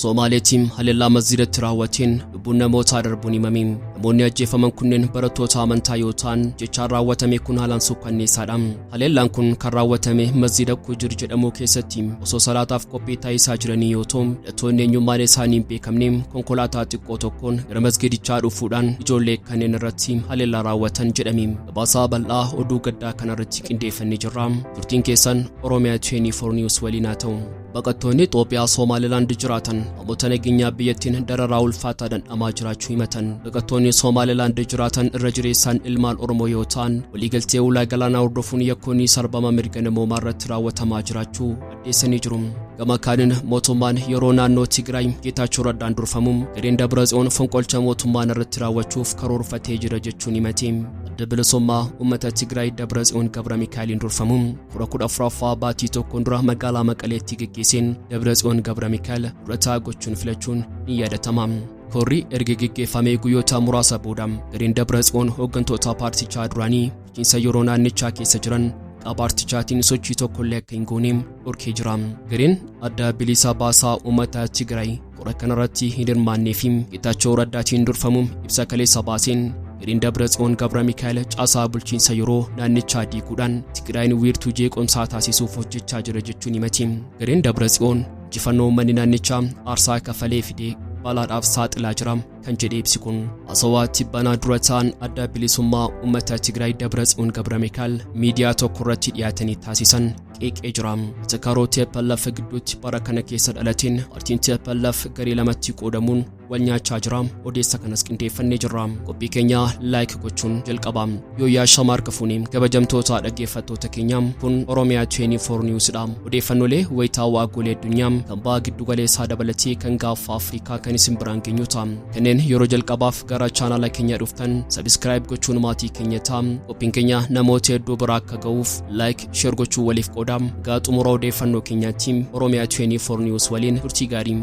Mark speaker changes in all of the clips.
Speaker 1: Somaaleetti haleellaa masjiidatti raawwateen lubbuun namootaa darbuun himame. Namoonni ajjeefaman kunneen barattoota amantaa yoo ta'an, jechaan raawwatame kun haalaan suukkanneessaadha. Haleellaan kun kan raawwatame masjiida Kujir jedhamu keessatti osoo salaataaf qophii taasisaa jiranii yoo ta'u, hidhattoonni eenyummaan isaanii hin beekamne konkolaataa xiqqoo tokkoon gara masgiidichaa dhufuudhaan ijoollee kanneen irratti haleellaa raawwatan jedhame. Gabaasaa bal'aa oduu gaddaa kanarratti qindeeffannee jirra. Turtiin keessan Oromiyaa 24 News waliin haa ta'u. Baqattoonni Itoophiyaa Somaalilaand jiraatan qaamota nageenyaa biyyattiin dararaa ulfaataa dhandhamaa jiraachuu himatan. Baqattoonni Somaalilaand jiraatan irra jireessaan ilmaan Oromoo yoo ta'an, waliigaltee ulaa galaanaa hordofuun yakkoonni sarbama mirga namoomaa irratti raawwatamaa jiraachuu addeessanii jiru. Gama kaaniin mootummaan yeroo naannoo Tigraay Geetaachoo Raddaan durfamu gareen Dabratsiyoon fonqolcha mootummaan irratti raawwachuuf karoorfatee jira jechuun himate. Adda Bilisummaa Uummata Tigraay Dabratsiyoon Gabra Mikaa'eliin durfamu kora 14ffaa baatii tokkoon dura magaalaa Maqaleetti geggeesseen Dabratsiyoon Gabra Mikaa'el durataa gochuun filachuun ni yaadatama. Korri erga geggeeffamee guyyoota muraasa booda gareen Dabratsiyoon hooggantoota paartichaa duraanii bulchiinsa yeroo naannichaa keessa jiran maqaa paartichaatiin sochii tokkollee akka hin goone dhorkee jira. Gareen Adda Bilisa Baasaa Uummata Tigraay kora kanarratti hin hirmaannee fi Geetaachoo Raddaatiin durfamu ibsa kaleessa baaseen gareen Dabratsiyoon Gabra Mikaa'el caasaa bulchiinsa yeroo naannichaa diiguudhaan Tigraayin wiirtuu jeequmsaa taasisuuf hojjechaa jira jechuun himate. Gareen Dabratsiyoon injifannoo uummanni naannichaa aarsaa kafalee fide balaadhaaf saaxilaa jira kan jedhe ibsi kun, haasawaa tibbanaa dura ta'an Adda Bilisummaa Uummata Tigraay Dabratsiyoon Gabra Mikaa'el miidiyaa tokko irratti dhiyaatanii taasisan qeeqee jira. Atakaaroo TPLF gidduutti bara kana keessa dhalateen paartiin TPLF garee lamatti qoodamuun wal nyaachaa jira. Odeessa kanas qindeeffannee jirra. Qophii keenya like gochuun jalqaba. Yooyyaa shamaarka fuunee kabajamtoota dhaggeeffattoota keenya, kun Oromiyaa 24 News dha. Odeeffannoolee wayitaawaa golee addunyaa kan baha giddu galeessaa dabalatee kan gaanfa Afrikaa kan isin biraan geenyu ta'a. Kanneen yeroo jalqabaaf gara chaanaala keenya dhuftan subscribe gochuun maatii keenya ta'a. Qophiin keenya namoota hedduu bira akka ga'uuf like, share gochuun waliif qooda. Gaa xumura odeeffannoo keenyaatti Oromiyaa 24 News waliin turtii gaarii.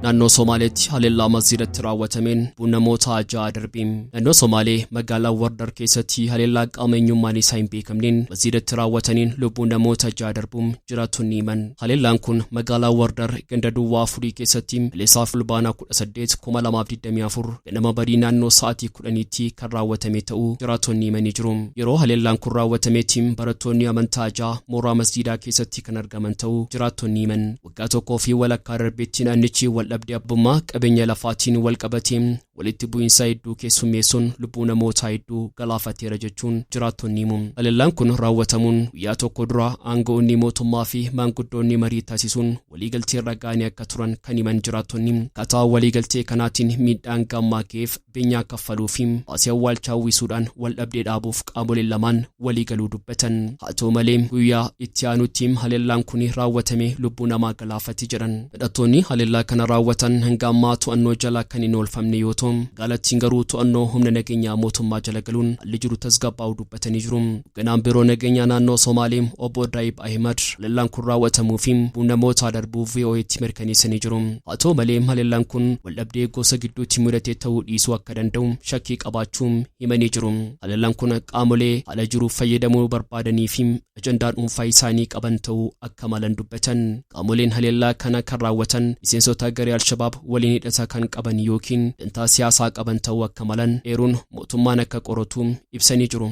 Speaker 1: Naannoo Somaaleetti haleellaa masjiidatti raawwatameen lubbuun namoota 6 darbe. Naannoo Somaalee magaalaa Wardar keessatti haleellaa qaama eenyummaan isaa hin beekamneen masjiidatti raawwataniin lubbuun namoota 6 darbuu jiraattonni himan. Haleellaan kun magaalaa Wardar ganda duwwaa 4 keessatti kaleessaa Fulbaana 18, 2024 ganama barii naannoo sa'aatii 10tti kan raawwatame ta'uu jiraattonni himanii jiru. Yeroo haleellaan kun raawwatametti barattoonni amantaa 6 mooraa masjiidaa keessatti kan argaman ta'uu jiraattonni himan. Waggaa tokkoo fi walakkaa darbetti naannichi waldhabdee abbummaa qabeenya lafaatiin walqabatee walitti bu'iinsa hedduu keessummeessuun lubbuu namootaa hedduu galaafateera jechuun jiraattonni himu. Haleellaan kun raawwatamuun guyyaa tokko dura aanga'oonni mootummaa fi maanguddoonni marii taasisuun waliigalteerra ga'anii akka turan kan himan jiraattonni, akkaataa waliigaltee kanaatiin miidhaan gammaa ga'eef beenyaa kaffaluu fi baasii awwaalchaa uwwisuudhaan waldhabdee dhaabuuf qaamoleen lamaan waliigaluu dubbatan. Haa ta'u malee guyyaa itti aanutti haleellaan kuni raawwatamee lubbuu namaa galaafate jedhan. Hidhattoonni haleellaa kana raawwatan hanga ammaa to'annoo jala kan hin oolfamne yoo ta'u, magaalattiin garuu to'annoo humna nageenyaa mootummaa jala galuun haalli jiru tasgabbaa'uu dubbatanii jiru. Hogganaan Biiroo Nageenyaa Naannoo Somaalee Obbo Daayib Ahimad haleellaan kun raawwatamuu fi lubbuun namootaa darbuu VOAtti mirkaneessanii jiru. Haa ta'u malee haleellaan kun waldhabdee gosa gidduutti mudate ta'uu dhiisuu akka danda'u shakkii qabaachuu himanii jiru. Haleellaan kun qaamolee haala jiruuf fayyadamuu barbaadanii fi ajandaa dhuunfaa isaanii qaban ta'uu akka malan dubbatan. Qaamoleen haleellaa kana kan raawwatan miseensota garee Al-Shabaab waliin hidhata kan qaban ykn dantaa siyaasaa qaban ta'uu akka malan eeruun mootummaan akka qoratu ibsanii jiru.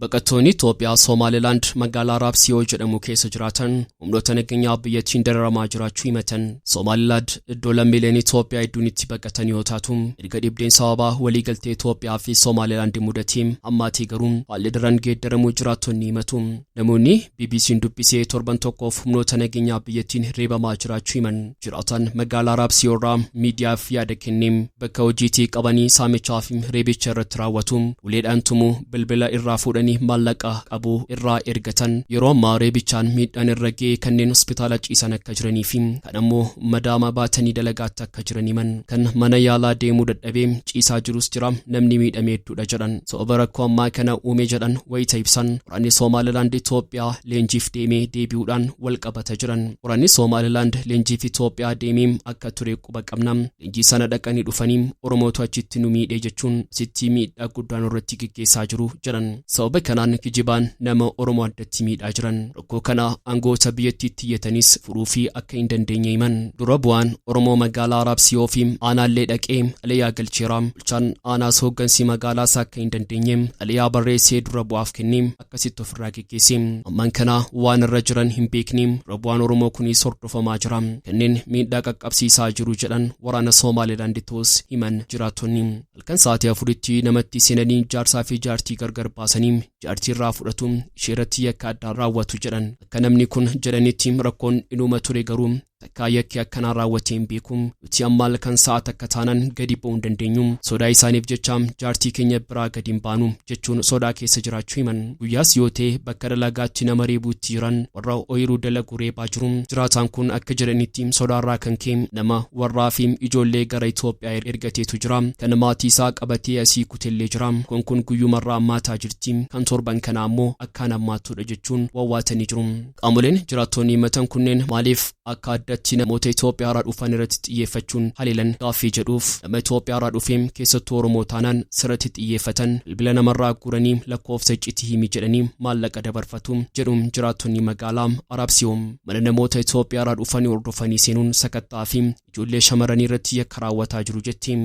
Speaker 1: Baqattoonni Itoophiyaa Somaalilaand magaalaa Raabsiyoo jedhamu keessa jiraatan humnoota nageenyaa biyyattiin dararamaa jiraachuu himatan. Somaalilaand iddoo lammiileen Itoophiyaa hedduun itti baqatan yoo taatu, erga dhibdeen sababa waliigaltee Itoophiyaa fi Somaalilaand mudatee hammaatee garuu haalli daran geeddaramuu jiraattonni himatu. Namoonni BBC'n dubbise torban tokkoof humnoota nageenyaa biyyattiin reebamaa jiraachuu himan. Jiraataan magaalaa Raabsiyoo irraa miidiyaaf yaada kenne bakka hojiitii qabanii saamichaa fi reebicha irratti raawwatu, uleedhaan tumu, bilbila irraa fuudhanii jedhanii maallaqa qabu irraa ergatan yeroo ammaa reebichaan miidhaan irra ga'ee kanneen hospitaala ciisan akka jiranii fi kan ammoo madaama baatanii dalagaatti akka jiran himan. Kan mana yaalaa deemuu dadhabee ciisaa jirus jira, namni miidhame hedduudha jedhan. Sababa rakkoo ammaa kana uume jedhan wayita ibsan waraanni Somaalilaand Itoophiyaa leenjiif deemee deebi'uudhaan wal qabata jiran. Waraanni Somaalilaand leenjiif Itoophiyaa deemee akka ture quba qabna. Leenjii sana dhaqanii dhufanii Oromootu achitti nu miidhee jechuun asitti miidhaa guddaan irratti geggeessaa jiru jedhan. Sababa kanaan kijibaan nama Oromoo addatti miidhaa jiran. Rakkoo kana aangoota biyyattiitti iyyatanis furuu fi akka hin dandeenye himan. Dura bu'aan Oromoo magaalaa Arabsiyoo fi aanaallee dhaqee xalayaa galcheera. Bulchaan aanaas hooggansi magaalaas akka hin dandeenye xalayaa barreessee dura bu'aaf kennee akkasitti ofirraa geggeesse. Ammaan kana waan irra jiran hin beekne. Dura bu'aan Oromoo kunis hordofamaa jira. Kanneen miidhaa qaqqabsiisaa jiru jedhan waraana Somaalilaand ta'us himan jiraattonni. Halkan sa'aatii 4tti namatti seenanii jaarsaa fi jaartii gargar baasanii jaartii irraa fudhatu, ishee irratti yakka addaa raawwatu jedhan. Akka namni kun jedhanitti rakkoon inuma ture, garuu takkaa yakki akkanaa raawwatee hin beeku. Nuti amma halkan sa'a takka taanaan gadi ba'uu hin dandeenyu. Sodaa isaaniif jecha jaartii keenya biraa gadi hin baanu jechuun sodaa keessa jiraachuu himan. Guyyaas yoo ta'e bakka dalagaatti nama reebuutti jiran, warra ooyiruu dalagu reebaa jiru. Jiraataan kun akka jedhanitti sodaarraa kan ka'e nama warraa fi ijoollee gara Itoophiyaa ergateetu jira. Kan maatii isaa qabatee asii kutellee jira. Kun guyyumarraa hammaataa jirti. Kan torban kanaa ammoo akkaan hammaattudha jechuun wawwaatanii jiru. Qaamoleen jiraattonni himatan kunneen maaliif akka addatti namoota Itoophiyaarraa dhufan irratti xiyyeeffachuun haleelan gaaffii jedhuuf, nama Itoophiyaarraa dhufee keessattuu Oromoo taanaan sirratti xiyyeeffatan, bilbila namarraa guuranii lakkoofsa iccitii himi jedhanii maallaqa dabarfatu jedhu jiraattonni magaalaa Arabsiyoo. Mana namoota Itoophiyaarraa dhufanii hordofanii seenuun sakattaa fi ijoollee shamarranii irratti yakka raawwataa jiru jetti.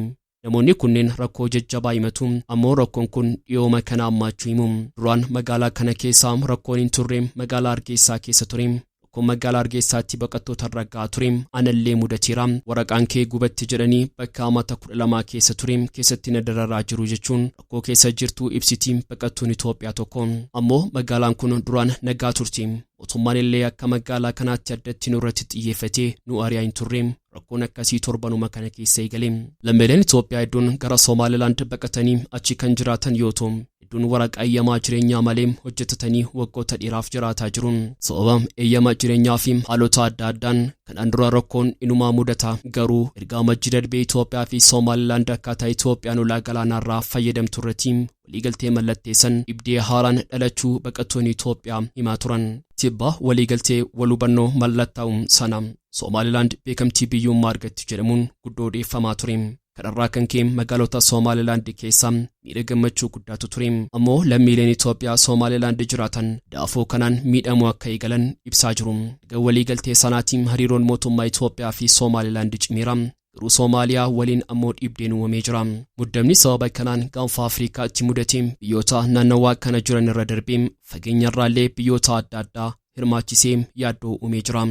Speaker 1: Namoonni kunneen rakkoo jajjabaa himatu, ammoo rakkoon kun dhiyooma kana hammaachuu himu. Duraan magaalaa kana keessa rakkoon hin turre, magaalaa Hargeysaa keessa ture. Rakkoon magaalaa Hargeysaatti baqattoota irra gahaa ture anallee mudateera. Waraqaan kee gubatti jedhanii bakka amata 12 keessa ture keessatti na dararaa jiru jechuun rakkoo keessa jirtu ibsiti baqattuun Itoophiyaa tokko. Ammoo magaalaan kun duraan nagaa turte. Mootummaan illee akka magaalaa kanaatti addatti nurratti xiyyeeffatee nu ari'aa hin turre. Rakkoon akkasii torbanuma kana keessa eegale. Lammiileen Itoophiyaa hedduun gara Somaalilaand baqatanii achi kan jiraatan yoo ta'u, hedduun waraqaa eeyyamaa jireenyaa malee hojjetatanii waggoota dheeraaf jiraataa jiru. Sababa eeyyama jireenyaa fi haalota adda addaan kanaan dura rakkoon inumaa mudata. Garuu erga Amajjii darbee Itoophiyaa fi Somaalilaand akkaataa Itoophiyaan ulaa galaanaarraa fayyadamtu irratti waliigaltee mallatteessan dhibdee haaraan dhalachuu baqattoonni Itoophiyaa himaa turan. Tibba waliigaltee wal hubannoo mallattaa'u sana Somaalilaand beekamtii biyyummaa argatti jedhamuun guddoo odeeffamaa ture. Kanarraa kan ka'e magaalota Somaalilaand keessa miira gammachuu guddaatu ture. Ammoo lammiileen Itoophiyaa Somaalilaand jiraatan daafoo kanaan miidhamuu akka eegalan ibsaa jiru. Erga waliigaltee sanaatiin hariiroon mootummaa Itoophiyaa fi Somaalilaand cimeera. Garuu Soomaaliyaa waliin ammoo dhibdeen uumamee jira. Muddamni sababa kanaan gaanfa Afrikaatti mudate biyyoota naannawaa kana jiran irra darbee fageenyarraallee biyyoota adda addaa hirmaachisee yaaddoo uumee jira.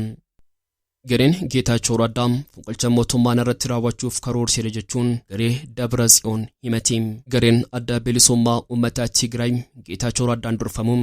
Speaker 1: Gareen Geetaachoo Raddaa fonqolcha mootummaan irratti raawwachuuf karoorseera jechuun garee Dabra Tsiyoon himate. Gareen Adda Bilisummaa Uummata Tigraay Geetaachoo Raddaan durfamu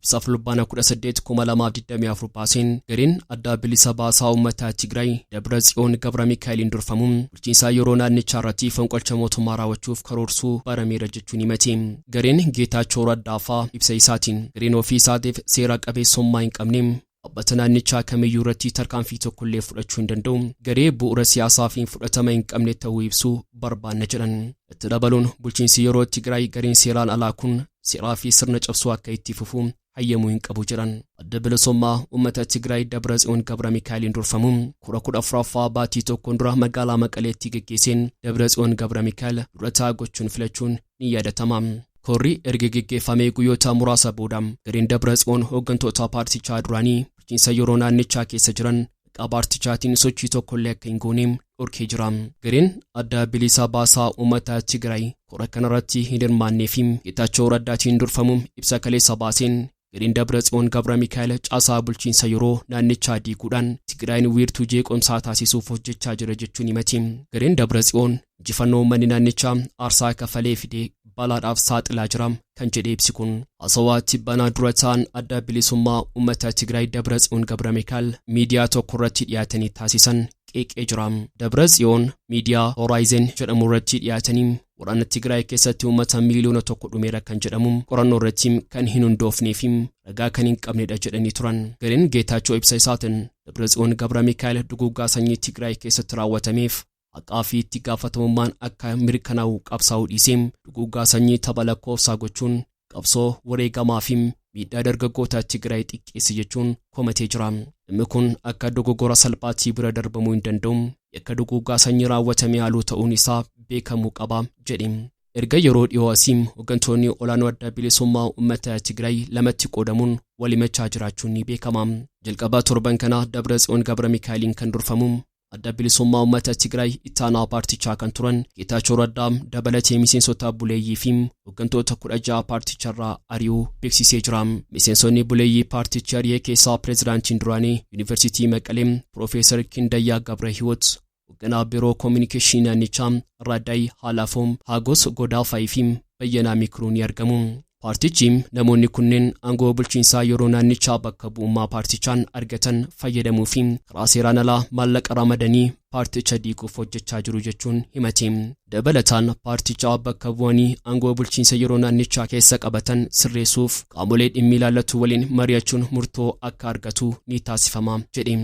Speaker 1: ibsa Fulbaana 18 2024 baaseen gareen Adda Bilisa Baasaa Uummata Tigraay Dabra Tsiyoon Gabra Mikaa'eliin durfamu bulchiinsa yeroo naannichaa irratti fonqolcha mootummaa raawwachuuf karoorsuu barameera jechuun himate. Gareen Geetaachoo Raddaa faa ibsa isaatiin gareen ofii isaatiif seera qabeessummaa hin qabne dhaabbata naannichaa kamiyyuu irratti tarkaanfii tokkollee fudhachuu hin danda'u. Garee bu'uura siyaasaa fi fudhatama hin qabne ta'uu ibsuu barbaanna jedhan. Itti dabaluun bulchiinsi yeroo Tigraay gareen seeraan alaa kun seeraa fi sirna cabsuu akka itti fufu hayyamuu hin qabu jedhan. Adda Bilisummaa Uummata Tigraay Dabra Tsiyoon Gabra Mikaa'eliin durfamu kora 14ffaa baatii tokkoon dura magaalaa Maqaleetti geggeesseen Dabra Tsiyoon Gabra Mikaa'el dura gochuun filachuun ni yaadatama. Korri erga geggeeffamee guyyoota muraasa booda gareen Dabra Tsiyoon hooggantoota paartichaa duraanii bulchiinsa yeroo naannichaa keessa jiran maqaa paartichaatiin sochii tokkollee akka hin goone dhorkee jira. Gareen Adda Bilisa Baasaa Uummata Tigraay kora kanarratti hin hirmaannee fi Geetaachoo Raddaatiin durfamu ibsa kaleessa baaseen gareen Dabra Tsiyoon Gabra Mikaa'el caasaa bulchiinsa yeroo naannichaa diiguudhaan Tigraayin wiirtuu jeequmsaa taasisuuf hojjechaa jira jechuun himati. Gareen Dabra Tsiyoon injifannoo uummanni naannichaa aarsaa kafalee fidee balaadhaaf saaxilaa jira kan jedhe ibsi kun, haasawaa tibbanaa dura ta'an Adda Bilisummaa Uummata Tigraay Dabra Tsiyoon Gabra Mikaa'el miidiyaa tokko irratti dhiyaatanii taasisan Qeeqee jira. Dabra Tsiyoon miidiyaa Horizon jedhamu irratti dhiyaatanii waraana Tigraay keessatti uummata miiliyoona 1 dhumeera kan jedhamu qorannoo irratti kan hin hundoofnee fi ragaa kan hin qabnedha jedhanii turan. Gareen Geetaachoo ibsa isaatiin Dabra Tsiyoon Gabra Mikaa'el duguuggaa sanyii Tigraay keessatti raawwatameef haqaa fi itti gaafatamummaan akka mirkanaa'u qabsaa'uu dhiisee duguuggaa sanyii tapha lakkoofsaa gochuun qabsoo wareegamaa fi miidhaa dargaggoota Tigraay xiqqeesse jechuun komatee jira. Dhimmi kun akka dogoggora salphaatti bira darbamuu hin danda'u. Yakka duguuggaa sanyii raawwatame haaluu ta'uun isaa beekamuu qaba jedhe. Erga yeroo dhiyoo asii hooggantoonni olaanoo Adda Bilisummaa Uummata Tigraay lamatti qoodamuun walimachaa jiraachuun ni beekama. Jalqaba torban kana Dabra Tsiyoon Gabra Mikaa'eliin kan durfamu Adda Bilisummaa Uummata Tigraay ittaanaa paartichaa kan turan Geetaachoo Raddaa dabalatee miseensota buleeyyii fi hooggantoota 16 paarticharraa ari'uu beeksisee jira. Miseensonni buleeyyii paartichi ari'ee keessaa pireezidaantiin duraanii Yuunivarsiitii Maqalee Piroofeesar Kindayyaa Gabra Hiwoot, hoogganaa biiroo koominikeeshinii naannichaa Raddaay Haalafoom, Hagos Godaafaa fi Bayyanaa Mikiruu ni argamu. Paartichi namoonni kunneen aangoo bulchiinsaa yeroo naannichaa bakka bu'ummaa paartichaan argatan fayyadamuu fi karaa seeraan alaa maallaqa ramadanii paarticha diiguuf hojjechaa jiru jechuun himate. Dabalataan paartichaa bakka bu'anii aangoo bulchiinsa yeroo naannichaa keessa qabatan sirreessuuf qaamolee dhimmi ilaallatu waliin mari'achuun murtoo akka argatu ni taasifama jedhe.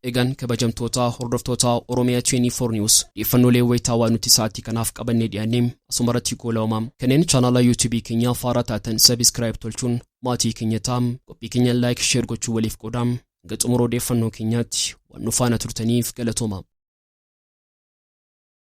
Speaker 1: Egaan kabajamtoota hordoftoota Oromiyaa 24 News, odeeffannoolee wayitaawaa nuti sa'aatii kanaaf qabannee dhiyaannee asumarratti goolabama. Kanneen chaanaala YouTube keenyaa faaraa taatan subscribe tolchuun maatii keenya ta'aa, qophii keenya like, share gochuu waliif qoodaa. Hanga xumura odeeffannoo keenyaatti waan nu faana turtaniif galatooma.